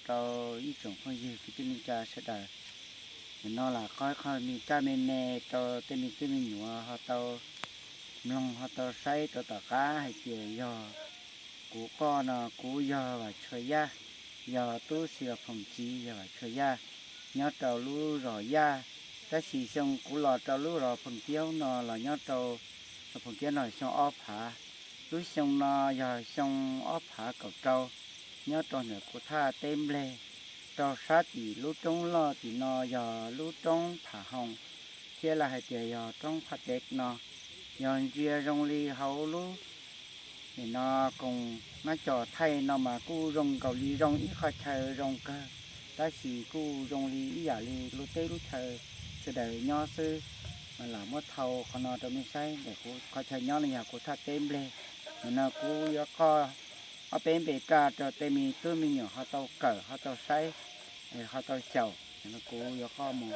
Rau ib tsoom phooj ywg kwv tij neej tsa sawv daws, nim no lam qhov qhov me raj me me rau tej me tub me nyuam ho tau mloog ho tau saib rau tom qab hais tias yog kuv qoj no kuv yog Vam Tshua Yaj, yog tub Xi Los Phoom txiv yog Vam Tshua Yaj, nyob rau lub zos Yaj. Tab sis xyoo kuv los rau lub zos Phoom Kiab no los nyob rau zos Phoom Kiab no xyoo ob phav, lub xyoo no yog xyoo ob phav kaum rau, nyob rau ntawm kuv thaj teb nplej, rau sab tim lub roob loj tim no yog lub roob Pham Hoom, thiab lawv hais tias yog roob Phaj Tev no, yog ntsia zoo li hauv lub nim no koom nab cos thaij no mas kuj zoo nkaus li zoo ib qho chaw zoo kawg, tab sis kuj zoo li ib yam li lub teb lub chaw sawv daws nyob xwb. Mas lam muab thau qhov no rau nej saib ntawm kuv qhov chaw nyob no yog kuv thaj teb nplej. Nim no kuv yuav qoj ob peb npe raj rau tej me tub me nyuam ho tau kawm ho tau saib ho tau xyaum. Kuv yuav qoj mus.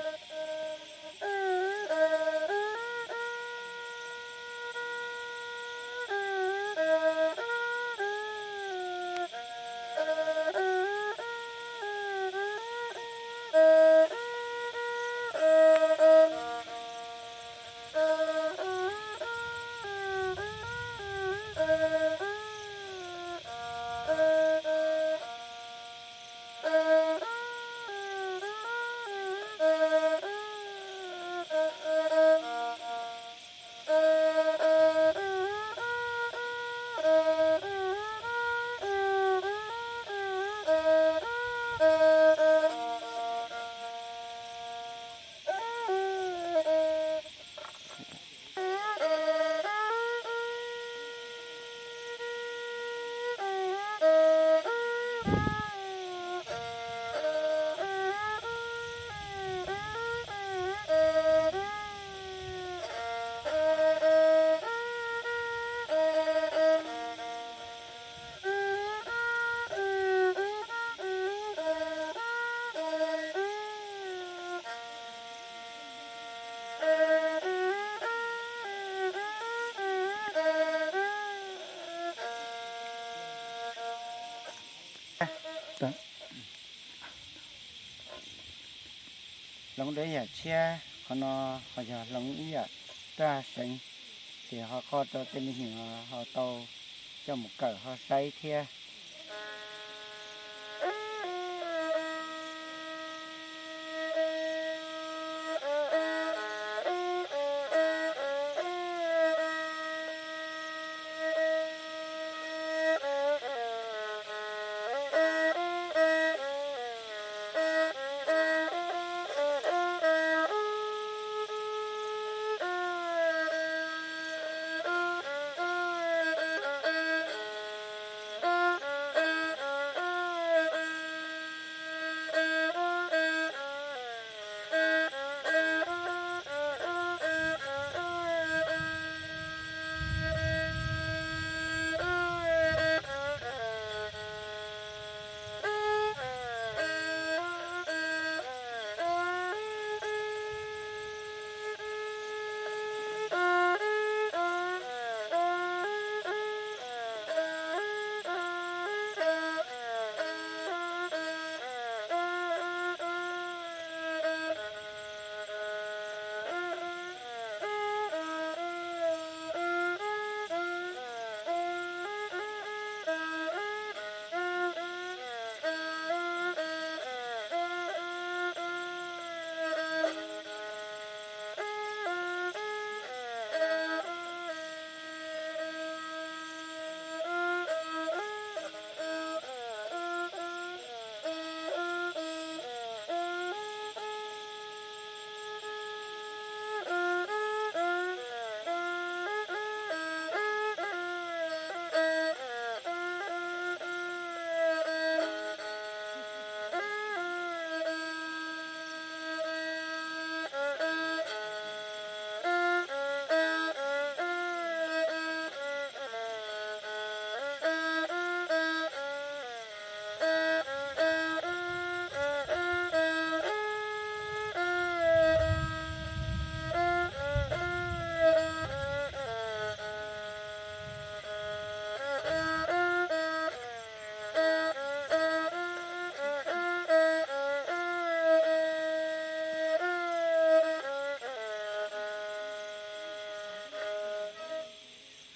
Hloov rau ib yam tshiab, qhov no ho yog hloov ib yam raj seev, ces ho qoj rau tej me nyuam ho tau coj mus kawm ho saib thiab.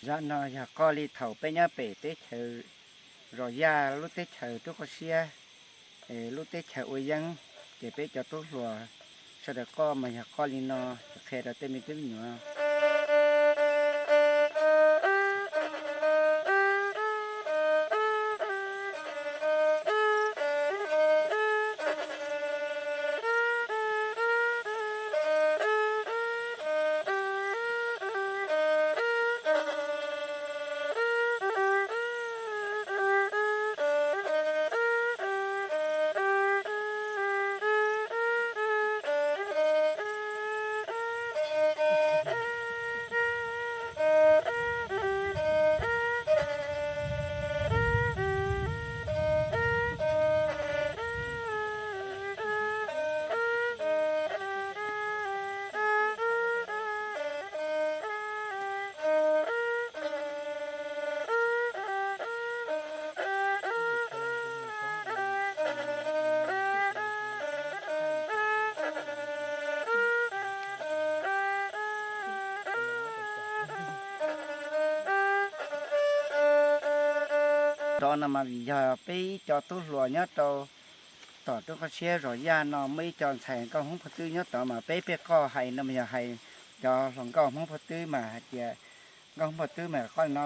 Zaj no yog qoj li thaum peb nyob pem teb chaws Zos Yaj lub teb chaws Rub Qoj Siab, lub teb chaws ua yeeb, ces peb cov tub hluas sawv daws qoj mas yog qoj li no, qhia rau tej me tub me nyuam. Rov no mas vim yog peb ib co tub hluas nyob rau tom Rub Qoj Siab Zos Yaj no muaj ib co ntxhais nkauj Hmoob Phaj Twb nyob tod mas peb peb qoj hais no mas yog hais cov hluas nkauj Hmoob Phaj Twb mas hais tias nkauj Hmoob Phaj Twb mas qoj no.